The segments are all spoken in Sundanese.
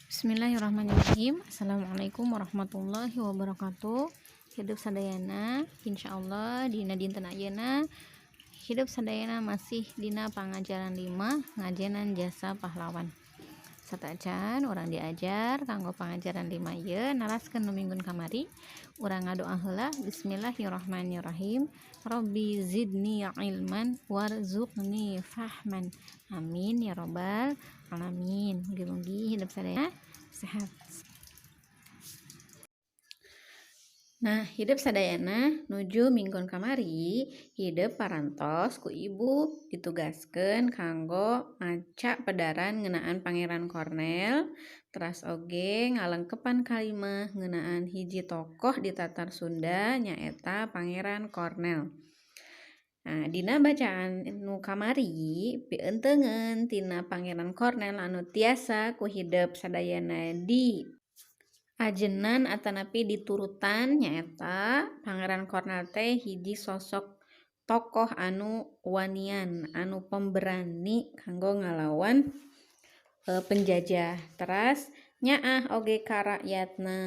Bismillahirrahmanirrahim. Assalamualaikum warahmatullahi wabarakatuh. Hidup sadayana, insyaallah dina dinten ayeuna hidup sadayana masih dina pangajaran 5, ngajenan jasa pahlawan. Sateuacan urang diajar kanggo pangajaran 5 ieu, naraskeun nu minggun kamari. Urang ngadoa heula. Bismillahirrahmanirrahim. Rabbi zidni ilman warzuqni fahman. Amin ya robbal alamin. Mugi-mugi hidup sadayana sehat. Nah, hidup sadayana nuju minggon kamari, hidup parantos ku ibu ditugaskeun kanggo maca pedaran ngeunaan Pangeran Cornell, teras oge ngalengkepan kalimah ngeunaan hiji tokoh di Tatar Sunda, nyaeta Pangeran Cornell. Nah, dina bacaan nu kamari, pieuteungeun tina Pangeran Cornell anu tiasa ku hidep sadayana di ajenan atanapi diturutan, nyaeta Pangeran Cornell teh hiji sosok tokoh anu wanian, anu pemberani kanggo ngalawan penjajah. Teras nyaah oge ka rakyatna.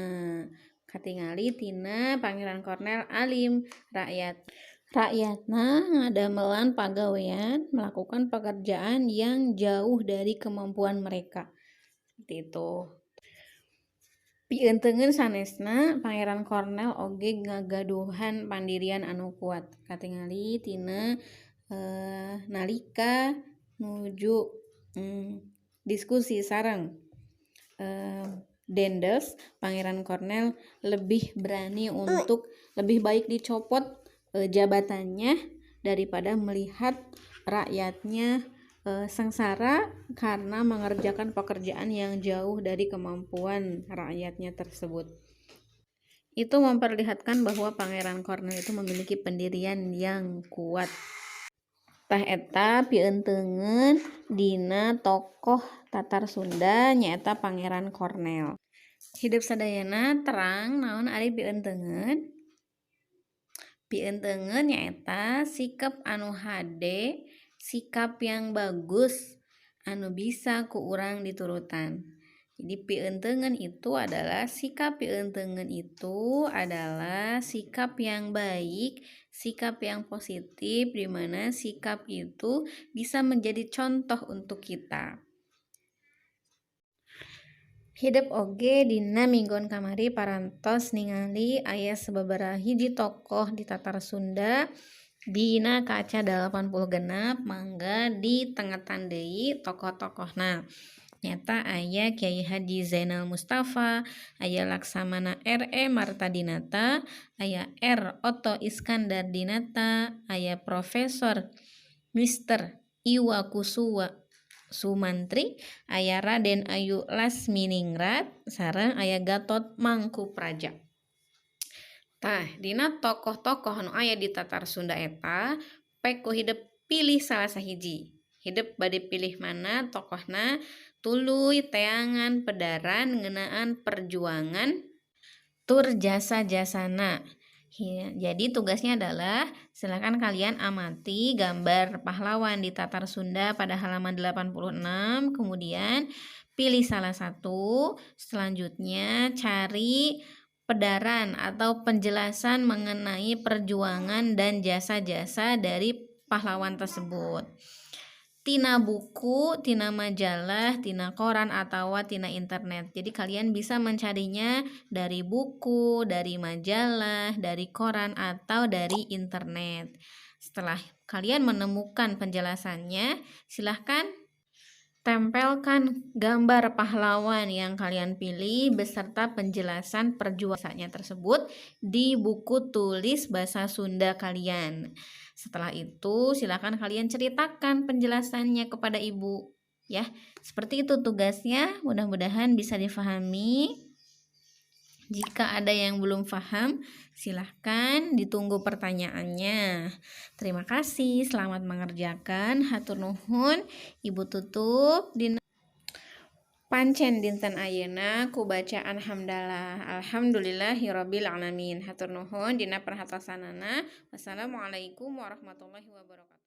Katingali tina Pangeran Cornell alim, rakyatna ngadamelan pagawean, melakukan pekerjaan yang jauh dari kemampuan mereka. Seperti itu. Pieuteungeun sanesna, Pangeran Cornell oge ngagaduhan pandirian anu kuat. Katingali tina nalika nuju diskusi sareng Daendels, Pangeran Cornell lebih berani untuk lebih baik dicopot jabatannya daripada melihat rakyatnya sengsara karena mengerjakan pekerjaan yang jauh dari kemampuan rakyatnya tersebut. Itu memperlihatkan bahwa Pangeran Cornell itu memiliki pendirian yang kuat. Tah, eta pieuteungeun dina tokoh Tatar Sunda, nyaeta Pangeran Cornell. Hidup sadayana terang naon ari pieuteungeun? Pieuteungeun nyaeta sikap anu hade, sikap yang bagus anu bisa ku urang diturutan. Jadi pieuteungeun itu adalah sikap, pieuteungeun itu adalah sikap yang baik, sikap yang positif, di mana sikap itu bisa menjadi contoh untuk kita. Hidep oge dina minggon kamari parantos ningali aya sababaraha hiji tokoh di Tatar Sunda dina kaca 86. Mangga ditengetan deui tokoh-tokohna, nyaeta aya Kiai Haji Zainal Mustafa, aya Laksamana R.E. Martadinata, aya R. Otto Iskandar Dinata, aya Profesor Mr. Iwa Kusuma Sumantri, aya Raden Ayu Lasminingrat, sareng aya Gatot Mangkupraja. Tah, dina tokoh-tokoh anu aya di Tatar Sunda eta, pek ku hidep pilih salah sahiji. Hidep bade pilih mana tokohna, tuluy teangan pedaran ngeunaan perjuangan tur jasa-jasana. Jadi tugasnya adalah silakan kalian amati gambar pahlawan di Tatar Sunda pada halaman 86, kemudian pilih salah satu, selanjutnya cari pedaran atau penjelasan mengenai perjuangan dan jasa-jasa dari pahlawan tersebut. Tina buku, tina majalah, tina koran, atau tina internet. Jadi kalian bisa mencarinya dari buku, dari majalah, dari koran, atau dari internet. Setelah kalian menemukan penjelasannya, silahkan tempelkan gambar pahlawan yang kalian pilih beserta penjelasan perjuangannya tersebut di buku tulis bahasa Sunda kalian. Setelah itu, silakan kalian ceritakan penjelasannya kepada ibu. Ya, seperti itu tugasnya. Mudah-mudahan bisa difahami. Jika ada yang belum paham, silahkan ditunggu pertanyaannya. Terima kasih, selamat mengerjakan. Hatur nuhun, ibu tutup. Dina pancen dinten ayeuna ku bacaan hamdalah. Alhamdulillahirabbil alamin. Hatur nuhun dina perhatosanana. Wassalamualaikum warahmatullahi wabarakatuh.